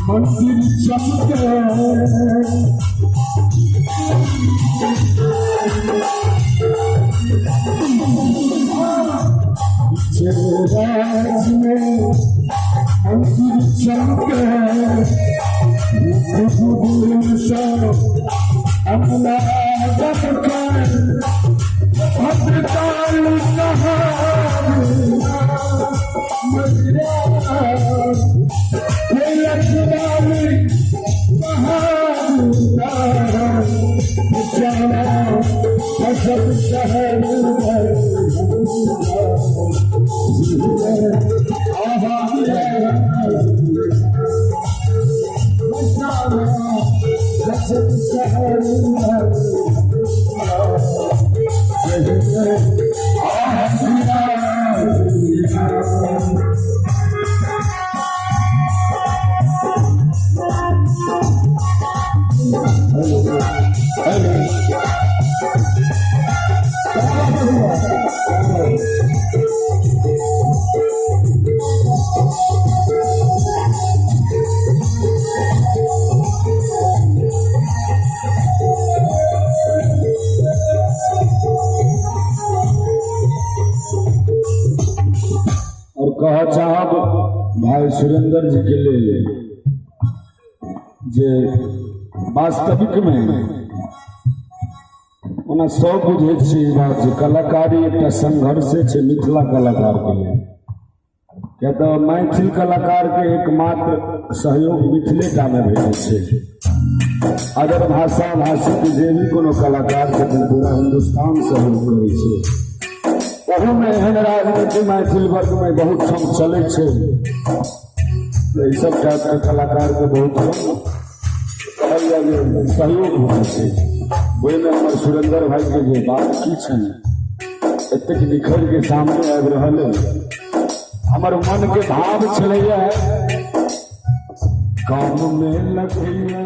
मंदिर चमके, राज में मंदिर चमके, अपना शहर और कह चाहब भाई सुरेंद्र जी के लेल जे वास्तविक में ओना सब बुझै छी ई बात जे कलाकारी एकटा संघर्षे छै मिथिला कलाकारके लेल, किया तऽ मैथिल कलाकारके एकमात्र सहयोग मिथिलेटा मे भेटै छै। अदर भाषा भाषीके जे भी कोनो कलाकार छथिन पूरा हिन्दुस्तान सहयोग करै छै। ओहूमे एहन राजनीति मैथिल वर्गमे बहुत ठाम चलै छै, तऽ ई सब टाइपके कलाकारके बहुत कम कहल जाय जे सहयोग होइ छै। ओहिमे हमर सुरेंद्र भाईके जे बात की छनि एतेक निखरि के सामने आबि रहल अइ। हमर मन के भाव छलैया काम में लगैया।